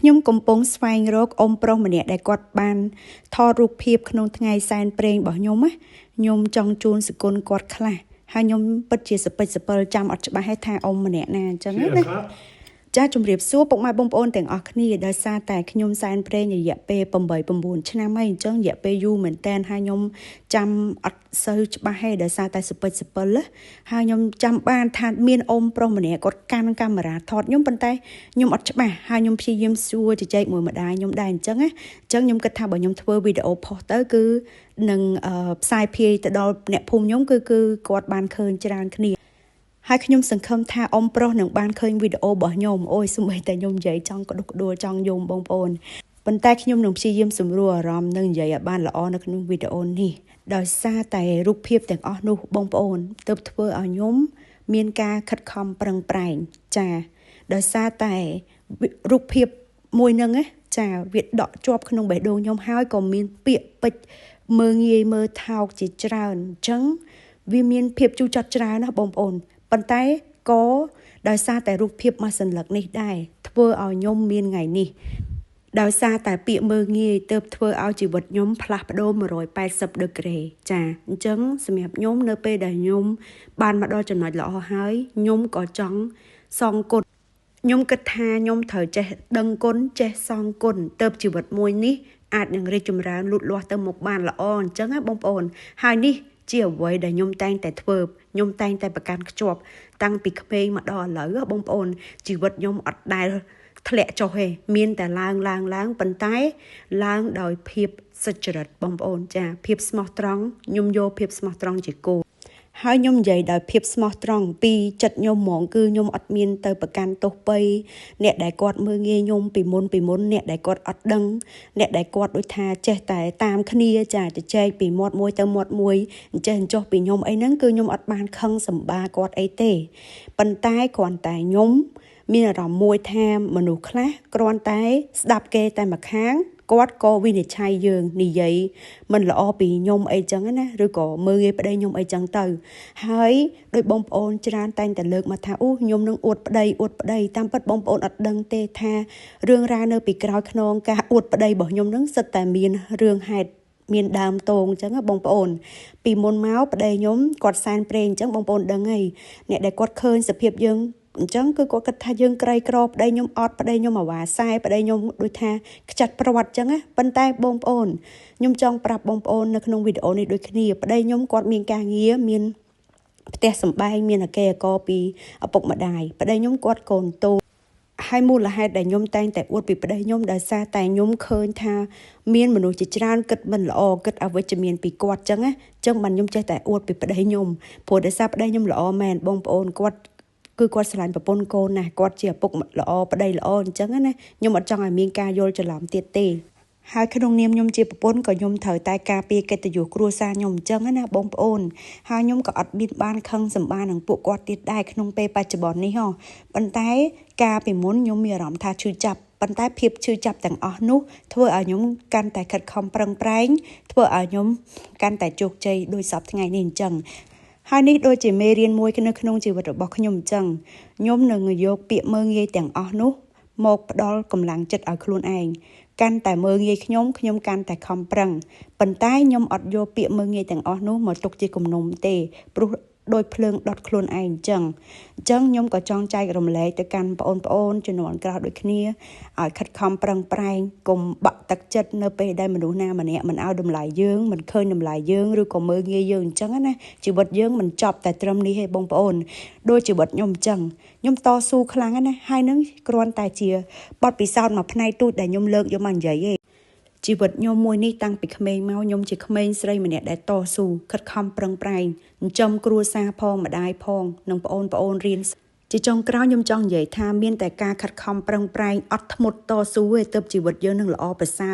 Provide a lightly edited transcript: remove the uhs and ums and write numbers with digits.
ខ្ញុំកំពុងស្វែងរកអ៊ំប្រុសម្នាក់ដែលគាត់បានថតរូបភាពក្នុងថ្ងៃសែនព្រេងរបស់ខ្ញុំណាខ្ញុំចង់ជូនសគុណគាត់ខ្លះហើយខ្ញុំពិតជាសពេចសពិលចាំអត់ច្បាស់ទេថាអ៊ំម្នាក់ណាអញ្ចឹងណា ចាជំរាបសួរពុកម៉ែបងប្អូនទាំងអស់គ្នាដោយសារតែខ្ញុំសែនព្រេងរយៈពេល8 9ឆ្នាំហើយអញ្ចឹងរយៈពេលយូរមែនតើហើយខ្ញុំចាំអត់សូវច្បាស់ទេដោយសារតែសពេចសពិលណាហើយខ្ញុំចាំបានថាមានអ៊ំប្រុសម្នាក់គាត់កាន់កាមេរ៉ាថតខ្ញុំប៉ុន្តែខ្ញុំអត់ច្បាស់ហើយខ្ញុំព្យាយាមសួរជជែកមួយម្ដាយខ្ញុំដែរអញ្ចឹងណាអញ្ចឹងខ្ញុំគិតថាបើខ្ញុំធ្វើវីដេអូផុសទៅគឺនឹងផ្សាយភាយទៅដល់អ្នកភូមិខ្ញុំគឺគឺគាត់បានឃើញច្រើនគ្នា ហើយខ្ញុំសង្ឃឹមថាអ៊ំប្រុសនឹងបានឃើញវីដេអូរបស់ខ្ញុំអូយសូម្បីតែខ្ញុំនិយាយចង់ក្តុកក្តួលចង់យំបងប្អូនប៉ុន្តែខ្ញុំនឹងព្យាយាមសម្រួលអារម្មណ៍និងនិយាយឲ្យបានល្អនៅក្នុងវីដេអូនេះដោយសារតែរូបភាពទាំងអស់នោះបងប្អូនទើបធ្វើឲ្យខ្ញុំមានការខិតខំប្រឹងប្រែងចាដោយសារតែរូបភាពមួយហ្នឹងណាចាវាដក់ជាប់ក្នុងបេះដូងខ្ញុំហើយក៏មានពាក្យពេចន៍មើលងាយមើលថោកជាច្រើនអញ្ចឹងវាមានភាពជូរចត់ច្រើនណាស់បងប្អូនប៉ុន្តែក៏ដោយសារតែរូបភាពមួយសន្លឹកនេះដែរធ្វើឲ្យខ្ញុំមានថ្ងៃនេះដោយសារតែពាក្យមើលងាយទើបធ្វើឲ្យជីវិតខ្ញុំផ្លាស់ប្ដូរ180ដឺក្រេចាអញ្ចឹងសម្រាប់ខ្ញុំនៅពេលដែលខ្ញុំបានមកដល់ចំណុចល្អហើយខ្ញុំក៏ចង់សងគុណខ្ញុំគិតថាខ្ញុំត្រូវចេះដឹងគុណចេះសងគុណទើបជីវិតមួយនេះអាចនឹងរីកចម្រើនលូតលាស់ទៅមុខបានល្អអញ្ចឹងណាបងប្អូនហើយនេះជាអ្វីដែលខ្ញុំតែងតែធ្វើខ្ញុំតែងតែប្រកាន់ខ្ជាប់តាំងពីក្មេងមកដល់ឥឡូវបងប្អូនជីវិតខ្ញុំអត់ដែលធ្លាក់ចុះទេមានតែឡើងឡើងឡើងប៉ុន្តែឡើងដោយភាពសុចរិតបងប្អូនចាភាពស្មោះត្រង់ខ្ញុំយកភាពស្មោះត្រង់ជាគោលហើយខ្ញុំនិយាយដោយភាពស្មោះត្រង់ពីចិត្តខ្ញុំហ្មងគឺខ្ញុំអត់មានទៅប្រកាន់ទោសពៃអ្នកដែលគាត់មើលងាយខ្ញុំពីមុនពីមុនអ្នកដែលគាត់អត់ដឹងអ្នកដែលគាត់ដូចថាចេះតែតាមគ្នាចាជជែកពីមាត់មួយទៅមាត់មួយអញ្ចេះអញ្ចោះពីខ្ញុំអីហ្នឹងគឺខ្ញុំអត់បានខឹងសម្បាគាត់អីទេប៉ុន្តែគ្រាន់តែខ្ញុំមានអារម្មណ៍មួយថាមនុស្សខ្លះគ្រាន់តែស្ដាប់គេតែម្ខាងគាត់ក៏វិនិច្ឆ័យយើងនិយាយមិនល្អពីខ្ញុំអីចឹងណាឬក៏មើលងាយប្តីខ្ញុំអីចឹងទៅហើយដោយបងប្អូនច្រើនតែងតែលើកមកថាអូខ្ញុំនឹងអួតប្តីអួតប្តីតាមពិតបងប្អូនអត់ដឹងទេថារឿងរ៉ាវនៅពីក្រោយខ្នងការអួតប្តីរបស់ខ្ញុំនឹងសិតតែមានរឿងហេតុមានដើមតងអញ្ចឹងបងប្អូនពីមុនមកប្តីខ្ញុំគាត់សែនព្រេងអញ្ចឹងបងប្អូនដឹងហើយអ្នកដែលគាត់ឃើញសភាពយើងអញ្ចឹងគឺគាត់គិតថាយើងក្រីក្រប្តីខ្ញុំអត់ប្តីខ្ញុំអាវ៉ាសែប្តីខ្ញុំដូចថាខ្ចាត់ប្រវត្តិអញ្ចឹងណាប៉ុន្តែបងប្អូនខ្ញុំចង់ប្រាប់បងប្អូននៅក្នុងវីដេអូនេះដូចគ្នាប្តីខ្ញុំគាត់មានការងារមានផ្ទះសម្បែងមានអកេអកពីឪពុកម្ដាយប្តីខ្ញុំគាត់កូនតូចហើយមូលហេតុដែលខ្ញុំតែងតែអួតពីប្តីខ្ញុំដោយសារតែខ្ញុំឃើញថាមានមនុស្សជាច្រើនគិតមិនល្អគិតអវិជ្ជមានពីគាត់ចឹងណាចឹងបានខ្ញុំចេះតែអួតពីប្តីខ្ញុំព្រោះដោយសារប្តីខ្ញុំល្អមែនបងប្អូនគាត់គឺគាត់ស្រឡាញ់ប្រពន្ធកូនណាស់គាត់ជាឪពុកល្អប្តីល្អអញ្ចឹងណាខ្ញុំអត់ចង់ឲ្យមានការយល់ច្រឡំទៀតទេហើយក្នុងនាមខ្ញុំជាប្រពន្ធក៏ខ្ញុំត្រូវតែការពារកិត្តិយសគ្រួសារខ្ញុំអញ្ចឹងណាបងប្អូនហើយខ្ញុំក៏អត់មានបានខឹងសម្បានឹងពួកគាត់ទៀតដែរក្នុងពេលបច្ចុប្បន្ននេះហ៎ប៉ុន្តែកាលពីមុនខ្ញុំមានអារម្មណ៍ថាឈឺចាប់ប៉ុន្តែភាពឈឺចាប់ទាំងអស់នោះធ្វើឲ្យខ្ញុំកាន់តែខិតខំប្រឹងប្រែងធ្វើឲ្យខ្ញុំកាន់តែជោគជ័យដោយសពថ្ងៃនេះអញ្ចឹងហើយនេះដូចជាមេរៀនមួយនៅក្នុងជីវិតរបស់ខ្ញុំអញ្ចឹងខ្ញុំនឹងយកពាក្យមើលងាយទាំងអស់នោះមកផ្ដល់កម្លាំងចិត្តឲ្យខ្លួនឯងកាន់តែមើលងាយខ្ញុំខ្ញុំកាន់តែខំប្រឹងប៉ុន្តែខ្ញុំអត់យកពាក្យមើលងាយទាំងអស់នោះមកទុកជាគំនុំទេព្រោះដោយភ្លើងដុតខ្លួនឯងអញ្ចឹងអញ្ចឹងខ្ញុំក៏ចង់ចែករំលែកទៅកាន់បងប្អូនជំនាន់ក្រោយដូចគ្នាឲ្យខិតខំប្រឹងប្រែងកុំបាក់ទឹកចិត្តនៅពេលដែលមនុស្សណាម្នាក់មិនឲ្យតម្លៃយើងមិនឃើញតម្លៃយើងឬក៏មើលងាយយើងអញ្ចឹងណាជីវិតយើងមិនចប់តែត្រឹមនេះទេបងប្អូនដូចជីវិតខ្ញុំអញ្ចឹងខ្ញុំតស៊ូខ្លាំងណាស់ហើយនឹងគ្រាន់តែជាបទពិសោធន៍មួយផ្នែកទូចដែលខ្ញុំលើកយកមកនិយាយទេជីវិតខ្ញុំមួយនេះតាំងពីក្មេងមកខ្ញុំជាក្មេងស្រីម្នាក់ដែលតស៊ូខិតខំប្រឹងប្រែងចិញ្ចឹមគ្រួសារផងម្ដាយផងនិងប្អូនប្អូនរៀនជាចុងក្រោយខ្ញុំចង់និយាយថាមានតែការខិតខំប្រឹងប្រែងអត់ធ្មត់តស៊ូទេទើបជីវិតយើងនឹងល្អប្រសើរ។